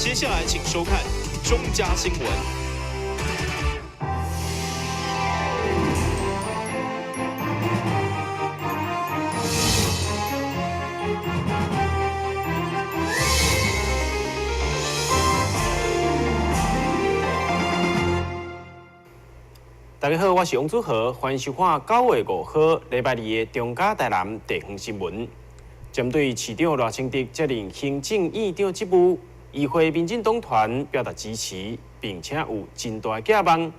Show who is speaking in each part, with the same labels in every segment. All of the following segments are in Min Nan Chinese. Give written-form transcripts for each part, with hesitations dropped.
Speaker 1: 接下來請收看中嘉新聞。
Speaker 2: 大家好，我是王祖豪，歡迎收看9月5號禮拜二的中嘉台南地方新聞。針對市長賴清德接任行政院長職務，議會民進黨團表達支持，並且有真大的寄望。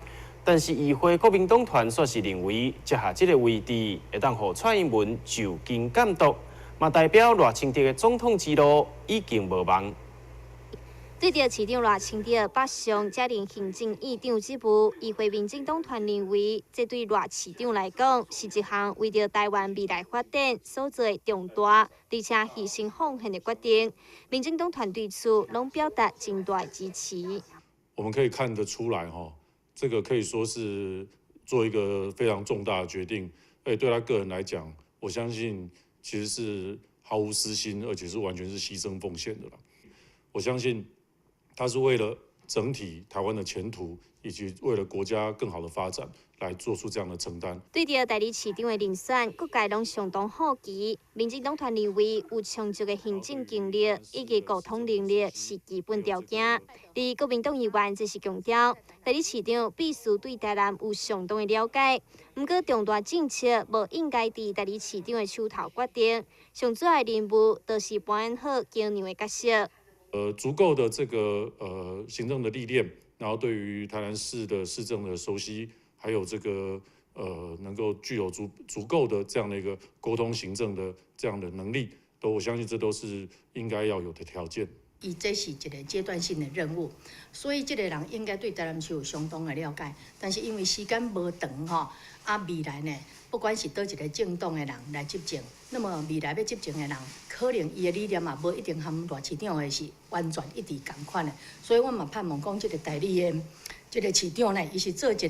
Speaker 2: 但是議會國民黨團卻是認為，接下這個位置會當予蔡英文就近監督，嘛代表賴清德的總統之路已經無望。
Speaker 3: 對著市長賴清德北上接任行政院長職務，議會民進黨團認為，這對賴市長來講是一項為著台灣未來發展所做的重大，而且犧牲奉獻的決定。民進黨團對此攏表達真大的支持。
Speaker 4: 我們可以看得出來，哈，這個可以說是做一個非常重大的決定，而且對他個人來講，我相信其實是毫無私心，而且是完全是犧牲奉獻的啦。我相信。他是為了整體台灣的前途，以及為了國家更好的發展，來做出這樣的承擔。
Speaker 3: 對著代理市長的人選，各界攏相當好奇。民進黨團認為，有充足的行政經歷以及溝通能力是基本條件。而國民黨議員則是強調，代理市長必須對台南有相當的了解。毋過重大政策無應該佇代理市長的手頭決定，上主要的任務就是扮演好橋梁的角色。
Speaker 4: 足夠的這個行政的歷練，然後對於台南市的市政的熟悉，還有這個能夠具有足夠的這樣的一個溝通行政的這樣的能力，都我相信這都是應該要有的條件。
Speaker 5: 伊這是一個階段性的任務，所以這個人應該對台南市有相當的了解。但是因為時間無長吼，啊未來呢，不管是佗一個政黨的人來執政，那麼未來欲執政的人，可能伊的理念嘛無一定和賴市長的是完全一致仝款的。所以我嘛盼望講，這個代理的這個市長呢，伊是做一個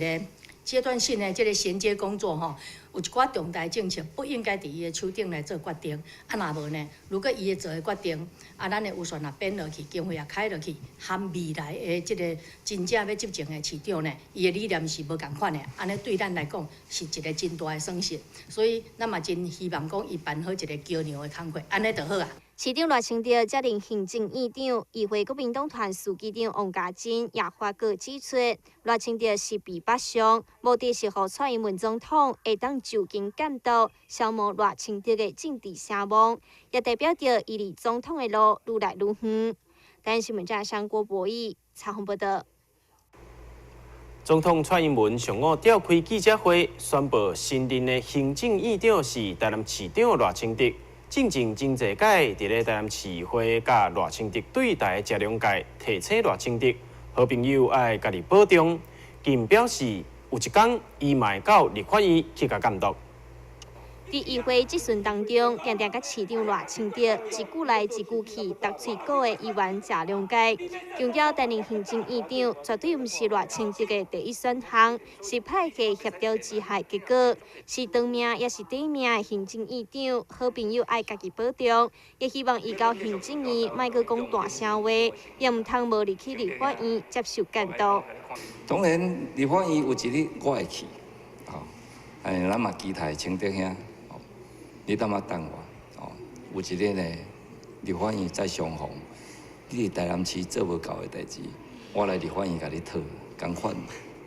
Speaker 5: 階段性的這個銜接工作吼，有一寡重大政策不應該佇伊的手頂來做決定。啊，若無呢，如果伊會做的決定，啊，咱的預算若編落去，經費也開落去，和未來的這個真正欲執政的市長呢，伊的理念是無仝款的，按呢對咱來講是一個真大的損失。所以，咱嘛真希望講伊扮好一個橋梁的工課，按呢就好啊。
Speaker 3: 市長賴清德接任行政院長，議會國民黨團書記長王家珍也發稿指出，賴清德是被北上，目的是予蔡英文總統會當就近監督，消磨賴清德的政治聲望，也代表著伊離總統的路愈來愈遠。台灣新聞記者郭博義採訪報導。
Speaker 2: 總統蔡英文上午召開記者會，宣布新任的行政院長是台南市長賴清德。進前真濟擺佇咧台南市會佮賴清德對台的謝龍介提醒賴清德，好朋友愛家己保重，更表示有一工伊嘛會到立法院去共監督。
Speaker 3: 佇議會質詢當中，定定佮市長賴清德一句來一句去，逐喙鼓的議員謝龍介，強調擔任行政院長絕對毋是賴清德的第一選項，是派系協調之下的結果，是長命抑是短命的行政院長，好朋友愛家己保重，也希望伊到行政院莫閣講大聲話，也毋通無入去立法院接受監督。
Speaker 6: 當然，立法院有一日我會去，吼，哎，咱嘛期待清德兄。你當仔等我，哦，有一日呢，立法院再相逢，你佇台南市做無夠的代誌，我來立法院共你討，仝款，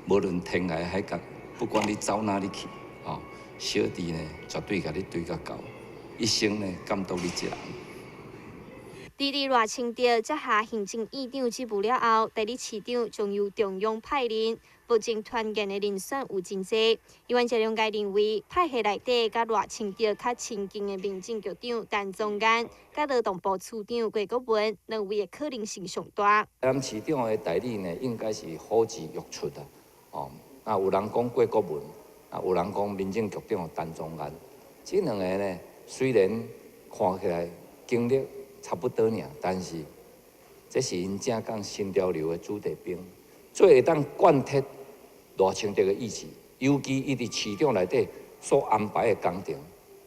Speaker 6: 無論天涯海角，不管你走哪裡去，哦，小弟呢，絕對共你追甲到，一生呢，監督你一人。
Speaker 3: 佇佇賴清德接下行政院長職務了後，代理市長將由中央派任。目前團結的人選有真濟，議員謝龍介認為，派系內底佮賴清德較親近的民政局長陳宗彥，佮勞動部次長郭國文兩位的可能性上大。
Speaker 6: 台南市長的代理呢，應該是呼之欲出啊！哦，啊有人講郭國文，啊有人講民政局長陳宗彥，這兩个呢，雖然看起來經歷差不多爾，但是這是𪜶正港新潮流的子弟兵，最會當貫徹賴清德的意志，尤其伊佇市長內底所安排的工程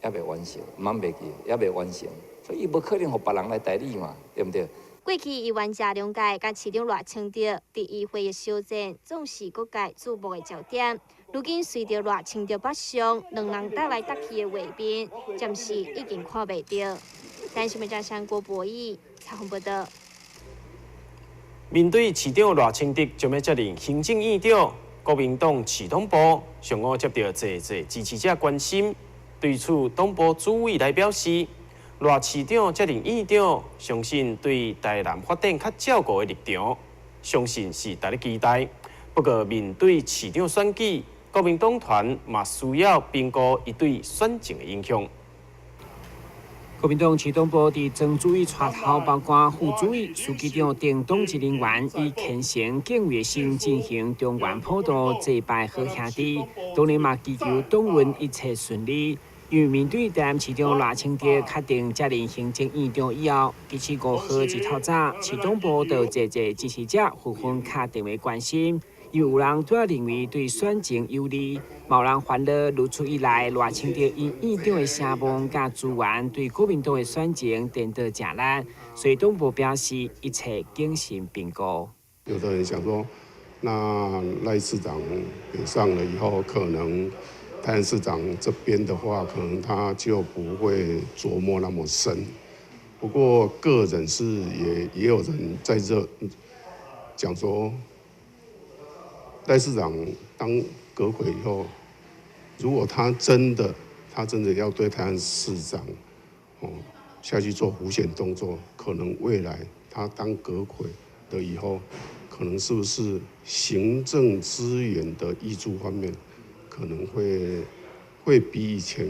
Speaker 6: 猶未完成，毋通袂記，猶未完成，所以伊無可能予別人來代理嘛，對毋對？
Speaker 3: 過去議員謝龍介佮市長賴清德佇議會的相戰，總是各界矚目的焦點。如今隨著賴清德北上，兩人鬥來鬥去的畫面，暫時已經看袂著。台視新聞張山郭博義採訪報導。
Speaker 2: 面對市長賴清德將欲接任行政院長，國民黨市黨部上午接到濟濟支持者關心，對此黨部主委來表示，賴市長接任院長，相信對台南發展較照顧的立場，相信是值得期待。不過面對市長選舉，國民黨團嘛需要評估伊對選情的影響。
Speaker 7: 國民黨市黨部佇曾主委帶頭，包括副主委、書記長等黨職人員，以虔誠敬畏的心進行中元普渡祭拜好兄弟。當然嘛祈求黨運一切順利。因為面對台南市長賴清德確定接任行政院長以後，其實5號一透早，市黨部就濟濟支持者紛紛敲電話關心。因為有人主要認為對選情有利，嘛有人煩惱如此一來，賴清德𪜶院長的聲望佮資源對國民黨的選情顛倒誠力，所以黨部表示一切謹慎評估。
Speaker 8: 有的人想說，那賴市長北上了以後，可能台南市長這邊的話，可能他就不會著墨那麼深。不過個人是也有人在這講說，賴市長當閣揆以後，如果他真的要對台南市長，哦下去做輔選動作，可能未來他當閣揆的以後，可能是不是行政資源的挹注方面，可能會比以前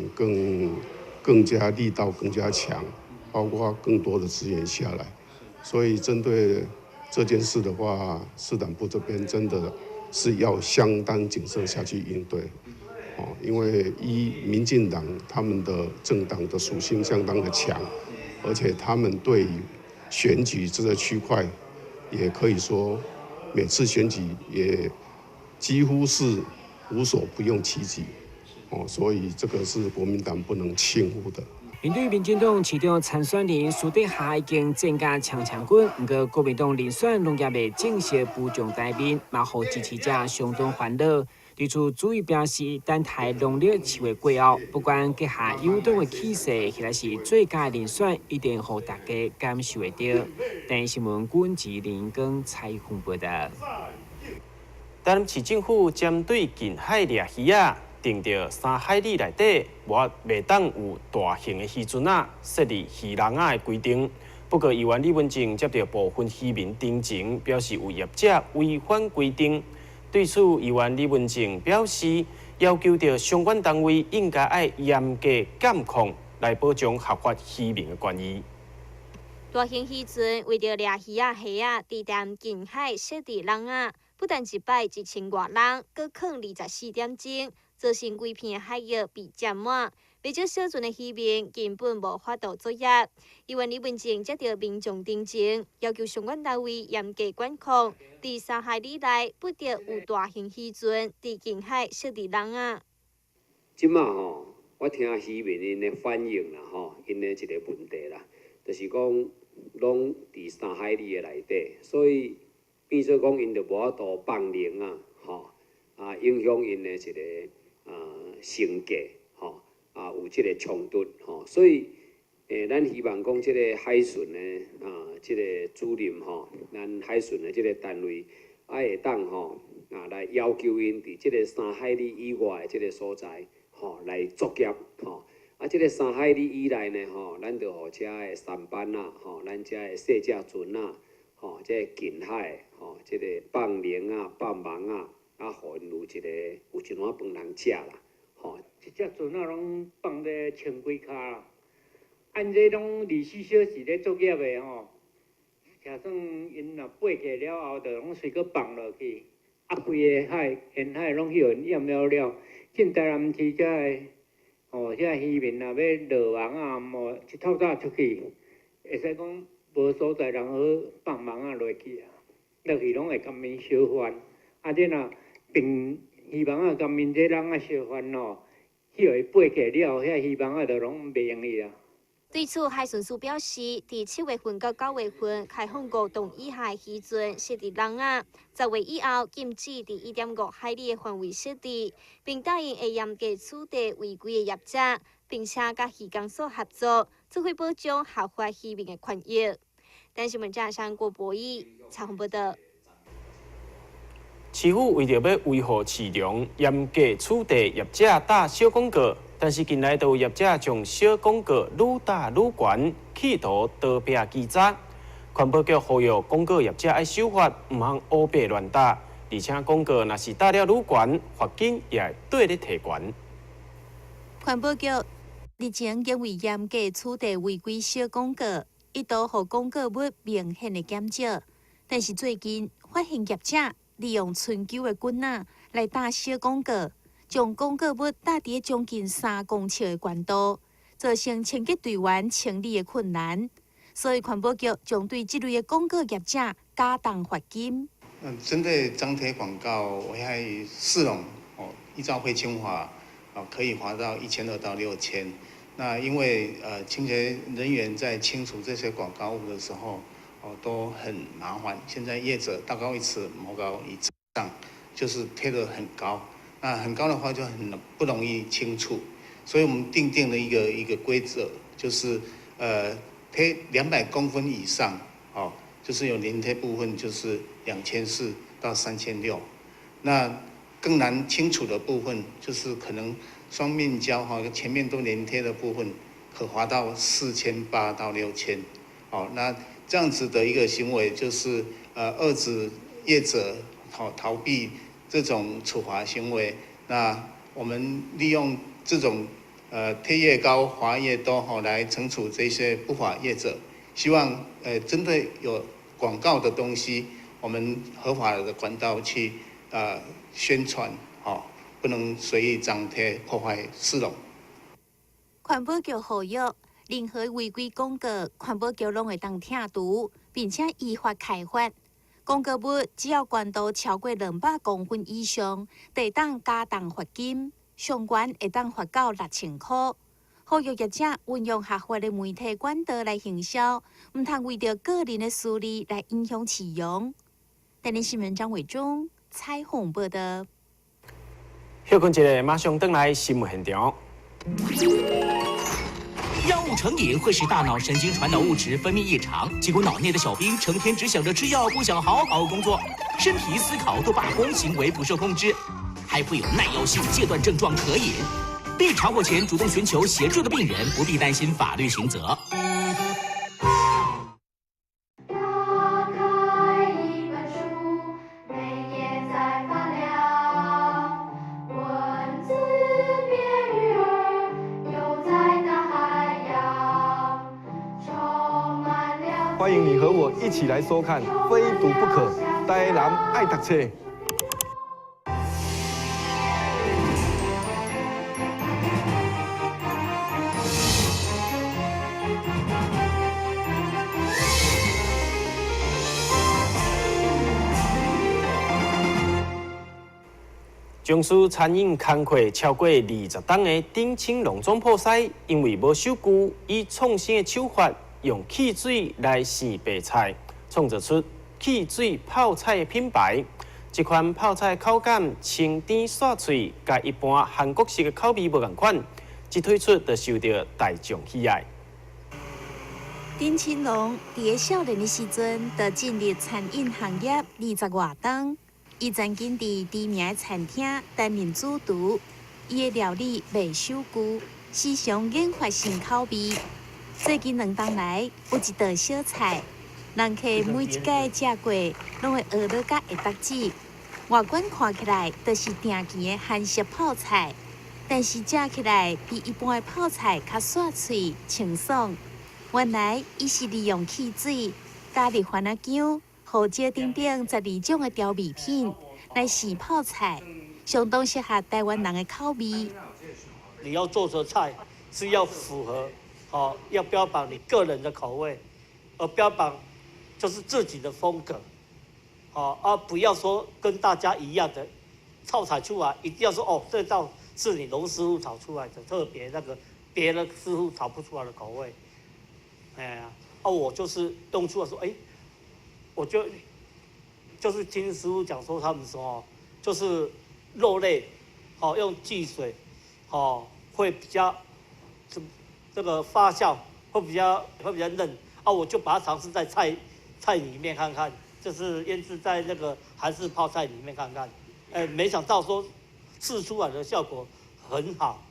Speaker 8: 更加力道更加強，包括更多的資源下來。所以針對這件事的話，市黨部這邊真的是要相當謹慎下去應對，哦，因為一民進黨他們的政黨的屬性相當的強，而且他們對於選舉這個區塊，也可以說每次選舉也幾乎是無所不用其極，哦，所以這個是國民黨不能輕忽的。
Speaker 7: 面對民進黨市長參選人私底下已經戰甲強強滾，毋過國民黨人選攏猶未正式浮上台面，嘛予支持者相當煩惱。對此主委表示，等待農曆7月過後，不管閣下友黨的氣勢，抑是最佳人選，一定予大家感受會著。台視新聞郭吉林跟采訪報導。
Speaker 2: 台南市政府針對近海掠魚仔，定著3海里內底，無袂當有大型的漁船仔設立漁籠仔的規定。不過，議員李文靜接著部分漁民陳情，表示有業者違反規定。對此，議員李文靜表示，要求著相關單位應該愛嚴格監控，來保障合法漁民的權益。
Speaker 3: 大型漁船為著掠魚仔蝦仔，佇台南近海設置籠仔，不但一擺1000外籠，閣囥24點鐘，造成規片海域被佔滿。袂少小船的漁民根本無法度作業。議員李文靜接著民眾陳情，要求相關單位嚴格管控，佇3海里內不得有大型漁船佇近海設置籠仔。
Speaker 9: 這馬吼，我聽漁民𪜶的反映啦吼，𪜶的一個問題啦，就是講攏佇三海里的內底，所以變做講𪜶就無法度放籠仔，吼啊影響𪜶的一個生計，吼啊有這個衝突，吼，所以咱希望講這個海巡的這個主任吼，咱海巡的這個單位愛會當吼來要求𪜶佇這個三海里以外的這個所在，吼來作業，吼。啊，這個三海里以內呢，吼，咱就予遮的舢舨仔，吼，咱遮的細隻船仔，吼，這個近海，吼，這個放籠仔、放網仔，啊，予𪜶有一個有一碗飯通食啦，吼。
Speaker 10: 一隻船仔攏放咧千幾跤啦，按這攏24小時咧作業的吼，假算𪜶若爬起了後，就攏隨閣放落去，啊，規个海沿海攏予𪜶淹了了，進台南市遮的。哦，遮漁民若欲落網仔，無一透早出去，會使講無所在通好放網仔落去啊，落去攏會共𪜶相犯。啊，這若並漁網仔共𪜶這籠仔相犯吼，予伊爬起了後，遐漁網仔就攏袂用去啊。
Speaker 3: 對此，海巡署表示，佇7月份到9月份開放5棟以下的漁船設置籠仔，10月以後禁止佇1.5海里的範圍設置，並答應會嚴格處罰違規的業者，並且佮漁工所合作，做伙保障合法漁民的權益。台視新聞記者郭博義採訪報道。
Speaker 2: 市府為著欲維護市容，嚴格處罰業者打小廣告，但是近來都有業者將小廣告愈打愈懸，企圖逃避稽查。環保局呼籲廣告業者愛守法，毋通烏白亂打。而且廣告若是打了愈懸，罰金也會綴咧提懸。
Speaker 11: 環保局日前因為嚴格處罰違規小廣告，一度予廣告物明顯的減少，但是最近發現業者利用春秋的棍仔來打小廣告，將廣告物打佇將近3公尺的懸度，造成清潔隊員清理的困難。所以環保局將對這類的廣告業者加重罰金。
Speaker 12: 針對張貼廣告危害市容，依照廢清法，可以罰到1200到6000。那因為清潔人員在清除這些廣告物的時候，都很麻煩。現在業者道高一尺，魔高一丈，就是貼得很高。那很高的話就很不容易清除，所以我們訂定了一個規則，就是貼200公分以上，就是有粘貼部分就是2400到3600。那更難清除的部分，就是可能雙面膠前面都粘貼的部分，可罰到4800到6000。那這樣子的一個行為，就是遏止業者逃避這種處罰行為。那我們利用這種貼越高罰越多來懲處這些不法業者。希望針對有廣告的東西，我們合法的管道去宣傳，不能隨意張貼破壞市容。
Speaker 11: 環保局呼籲，任何違規廣告，環保局攏會當拆除，並且依法開罰。廣告物只要懸度超過200公分以上，就會當加重罰金，上懸會當罰到6000塊。呼籲業者運用合法的媒體管道來行銷，毋通為著個人的私利來影響市容。台視新聞張偉忠採訪報道。
Speaker 2: 休睏一下，馬上轉來新聞現場。
Speaker 13: 藥物成癮會使大腦神經傳導物質分泌異常，結果腦內的小兵成天只想着吃藥，不想好好工作，身體思考都罷工，行為不受控制，還會有耐藥性戒斷症狀可引。被查獲前主動尋求協助的病人，不必擔心法律刑責。
Speaker 14: 歡迎你和我一起來收看《非讀不可》，台南愛讀冊。
Speaker 2: 從事餐飲工課超過20冬的丁青龍總鋪師，因為無守舊，以創新的手法，用汽水來生白菜，創造出汽水泡菜的品牌。這款泡菜口感清甜酥脆，佮一般韓國式的口味無仝款，一推出就受到大眾喜愛。
Speaker 11: 丁青龍佇少年的時陣，就進入餐飲行業20外冬。伊曾經佇知名的餐廳擔任主廚，伊的料理袂守舊，時常研發新口味。最近2冬來，有一道小菜，人客每一擺食過，攏會學落甲會得止。外觀看起來就是定期的韓式泡菜，但是食起來比一般的泡菜較酥脆清爽。原來伊是利用汽水加入番仔薑、胡椒等等12種的調味品來試泡菜，相當適合台灣人的口味。
Speaker 15: 你要做的菜是要符合，要標榜你個人的口味，而標榜就是自己的風格，不要說跟大家一樣的炒菜出來，一定要說哦，這道是你龍師傅炒出來的，特別那個別的師傅炒不出來的口味。哎呀，啊，我就是用出來說，哎，我就是聽師傅講說，他們說就是肉類，好用忌水，好會比較這個發酵會比較嫩，啊，我就把它嘗試在菜裡面看看，就是醃製在那個韓式泡菜裡面看看，哎，沒想到說試出來的效果很好，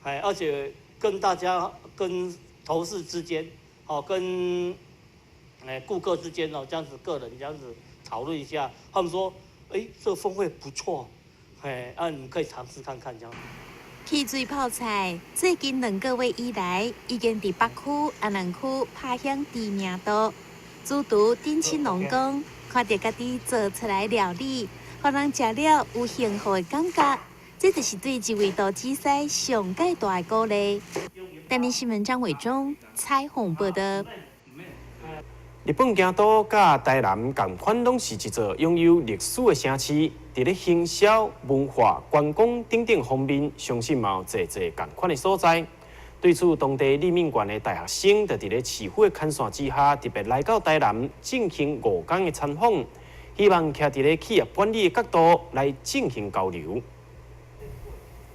Speaker 15: 哎，而且跟大家跟同事之間，哦，跟顧客之間哦，這樣子個人這樣子討論一下，他們說，哎，這個風味不錯，哎，啊，你可以嘗試看看這樣。
Speaker 11: 汽水泡菜最近2個月以來，已經佇北區、安南區拍響知名度。主廚丁青龍講，看著家己做出來料理，予人食了有幸福的感覺，這就是對一位廚師上蓋大的鼓勵。台南新聞張偉忠採訪報道。
Speaker 2: 日本京都佮台南仝款，攏是一座擁有歷史的城市。佇咧行銷、文化、觀光等等方面，相信嘛有濟濟仝款的所在。對此，當地立命館的大學生就佇咧市府的牽線之下，特別來到台南進行5天的參訪，希望徛佇咧企業管理的角度來進行交流。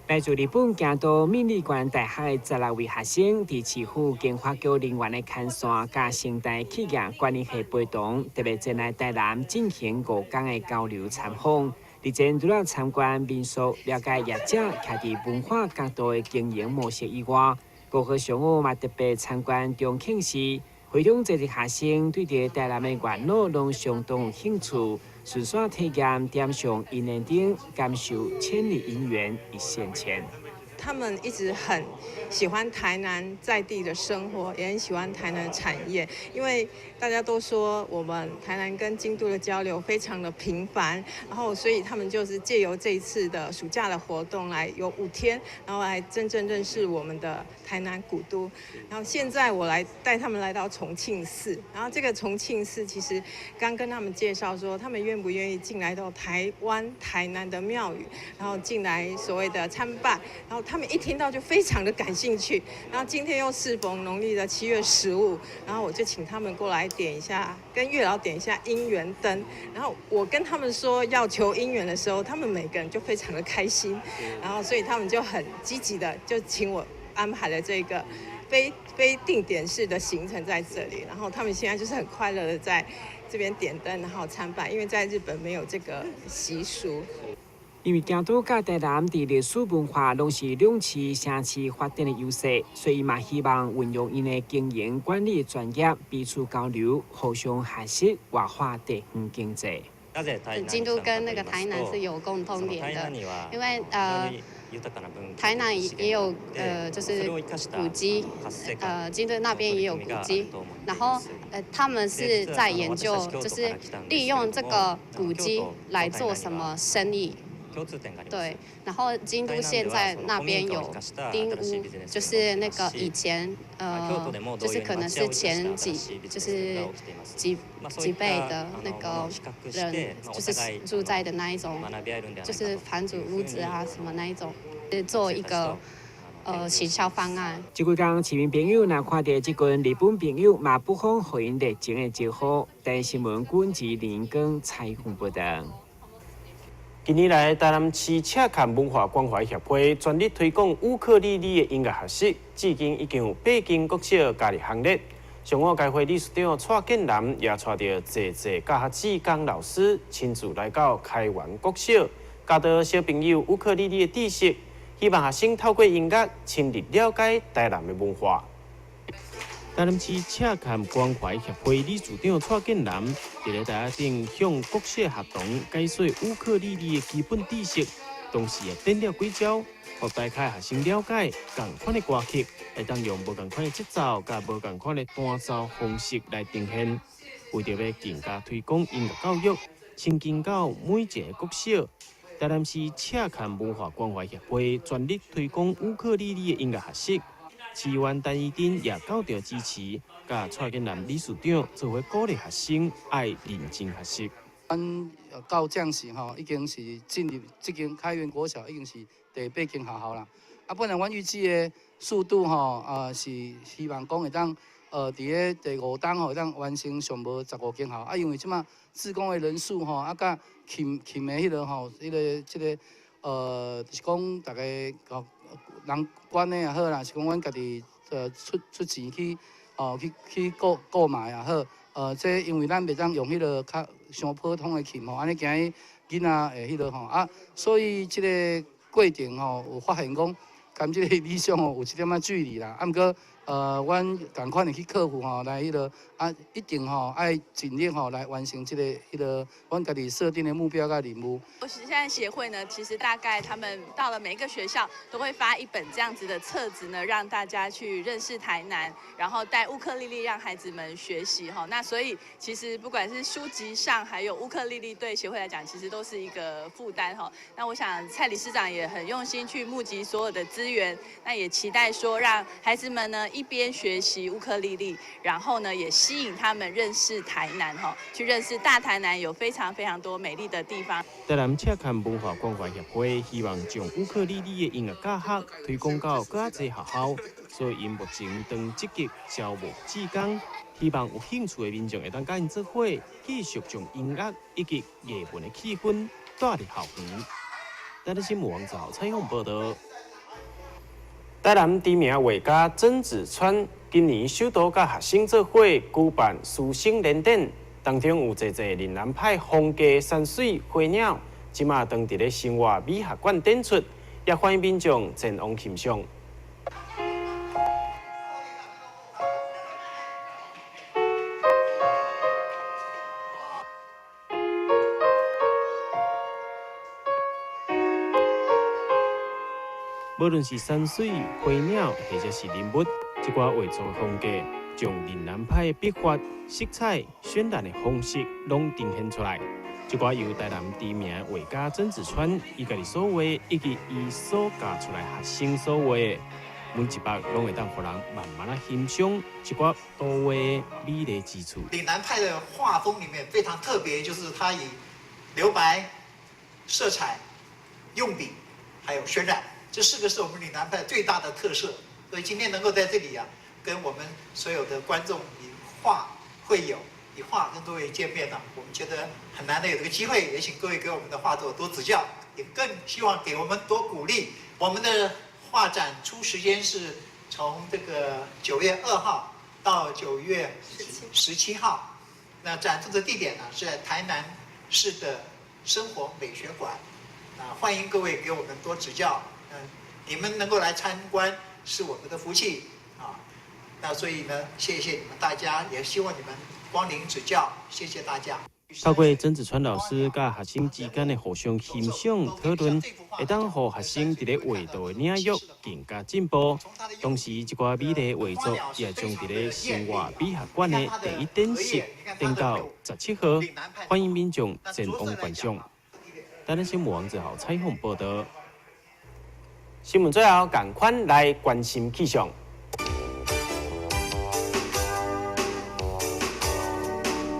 Speaker 7: 來自日本京都命理館大學的16位學生，佇市府經發局人員的牽線，佮成大企業管理系陪同，特別前來台南進行5天的交流參訪。日前除了參觀民宿，了解業者徛佇文化角度的經營模式以外，5號上午嘛特別參觀重慶寺。會中這些學生對著台南的元老攏相當有興趣，順紲體驗點上姻緣燈，感受千里姻緣一線牽。
Speaker 16: 他們一直很喜歡台南在地的生活，也很喜歡台南產業，因為大家都說我們台南跟京都的交流非常的頻繁，然後所以他們就是借由這一次的暑假的活動來有5天，然後來真正認識我們的台南古都。然後現在我來帶他們來到重慶寺，然後這個重慶寺其實剛跟他們介紹說，他們願不願意進來到台灣台南的廟宇，然後進來所謂的參拜，然後他們一聽到就非常的感興趣，然後今天又適逢農曆的7月15，然後我就請他們過來點一下，跟月老點一下姻緣燈。然後我跟他們說要求姻緣的時候，他們每個人就非常的開心，然後所以他們就很積極的就請我安排了這個非定點式的行程在這裡，然後他們現在就是很快樂的在這邊點燈，然後參拜，因為在日本沒有這個習俗。
Speaker 7: 因為京都佮台南佇歷史文化攏是兩市城市發展的優勢，所以嘛希望運用𪜶的經營管理專業，彼此交流，互相學習，活化地方經濟。
Speaker 17: 京都跟那個台南是有共通點的，因為台南也有就是古蹟，京都那邊也有古蹟，然後他們是在研究，就是利用這個古蹟來做什麼生意。對，然後京都現在那邊有町屋，就是那個以前就是可能是前幾，就是幾幾輩的那個人，就是住在的那一種，就是房子屋子啊什麼那一種，做一個行銷方案。
Speaker 7: 這幾工市民朋友若看著這群日本朋友，嘛不妨予𪜶熱情的招呼。台視新聞軍事連光採訪報道。
Speaker 2: 近年來，台南市赤崁文化關懷協會全力推廣烏克麗麗的音樂學習，至今已經有八間國小加入行列。上午該會理事長蔡建南也帶著濟濟教學志工老師親自來到開元國小，教導小朋友烏克麗麗的知識，希望學生透過音樂深入了解台南的文化。台南市赤崁關懷協會理事長蔡建南佇咧台仔頂向國小學童解說烏克麗麗的基本知識，同時也點了幾招，予大家學生了解仝款的歌曲，會當用無仝款的節奏佮無仝款的彈奏方式來呈現。為著欲更加推廣音樂教育，親近到每一个國小，台南市赤崁文化關懷協會全力推廣烏克麗麗的音樂學習。市議員陳怡貞也到場支持，佮蔡建南理事長做伙鼓勵學生愛認真學習。
Speaker 12: 阮到這時吼，已經是進入這間開元國小，已經是第八間學校啦。啊，本來阮預計的速度吼，是希望講會當
Speaker 18: 佇咧第五冬吼，會當完成上無15間校。啊，因為這馬志工的人數吼，啊，佮琴琴的彼个吼，彼个這个就是講逐个吼人管的也好啦，是講阮家己出錢去哦去購買也好，這因為咱袂當用彼个較傷普通的琴吼，按呢驚伊囡仔會彼个吼啊，所以這个過程吼有發現講，佮這个理想吼有一點仔距離啦，啊，毋過。阮仝款會去克服吼，來彼个啊，一定吼愛盡力吼來完成這个彼个阮家己設定的目標佮任務。
Speaker 19: 我現在協會呢，其實大概他們到了每一個學校，都會發一本這樣子的冊子呢，讓大家去認識台南，然後帶烏克麗麗讓孩子們學習哈。那所以其實不管是書籍上，還有烏克麗麗，對協會來講，其實都是一個負擔哈。那我想蔡理事長也很用心去募集所有的資源，那也期待說讓孩子們呢，一邊學習烏克麗麗，然後呢，也吸引他們認識台南，吼，去認識大台南有非常非常多美麗的地方。
Speaker 2: 台南赤崁文化關懷協會希望將烏克麗麗的音樂教學推廣到閣較濟學校，所以𪜶目前正積極招募志工，希望有興趣的民眾會當佮𪜶做伙，繼續將音樂以及藝文的氣氛帶入校園。台南新聞網站採訪報導。台南知名畫家曾子川今年首度佮學生做伙舉辦師生聯展，當中有濟濟嶺南派風格山水花鳥，這馬當佇咧生活美學館展出，也歡迎民眾前往欣賞。無論是山水、花鳥，或者是人物，這寡畫作風格，將嶺南派的筆法、色彩、渲染的方式，攏呈現出來。這寡由台南知名畫家曾子川伊家己所畫，以及伊所教出來學生所畫的，每一筆攏會當予人慢慢仔欣賞這寡圖畫的美麗之處。
Speaker 20: 嶺南派的畫風裡面非常特別，就是他以留白、色彩、用筆，還有渲染。這四個是我們嶺南派最大的特色，所以今天能夠在這裡啊，跟我們所有的觀眾以畫會友，以畫跟各位見面呢，我們覺得很難得有這個機會，也請各位給我們的畫作多指教，也更希望給我們多鼓勵。我們的畫展出時間是從這個9月2號到9月17號，那展出的地點呢是在台南市的生活美學館，啊，歡迎各位給我們多指教。你們能夠來參觀是我們的福氣啊！那所以呢，謝謝你們大家，也希望你們光臨指教，謝謝大家。
Speaker 2: 透過曾子川老師佮學生之間的互相欣賞討論，會當予學生佇咧畫圖的領域更加進步。同時，這寡美麗畫作也將佇咧生活美學館的第一展室展到17號，歡迎民眾前往觀賞。台南新聞王志豪採訪報導。新聞最後，仝款來關心氣象。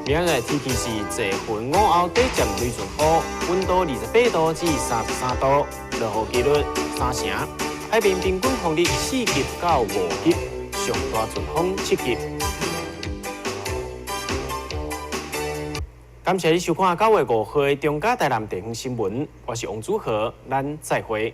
Speaker 2: 明仔日天氣是濟雲午後短暫雷陣雨，溫度28度至33度，落雨幾率3成。海面平均風力4級到5級，上大陣風7級。感謝你收看9月5號的中嘉台南地方新聞，我是王祖豪，咱再會。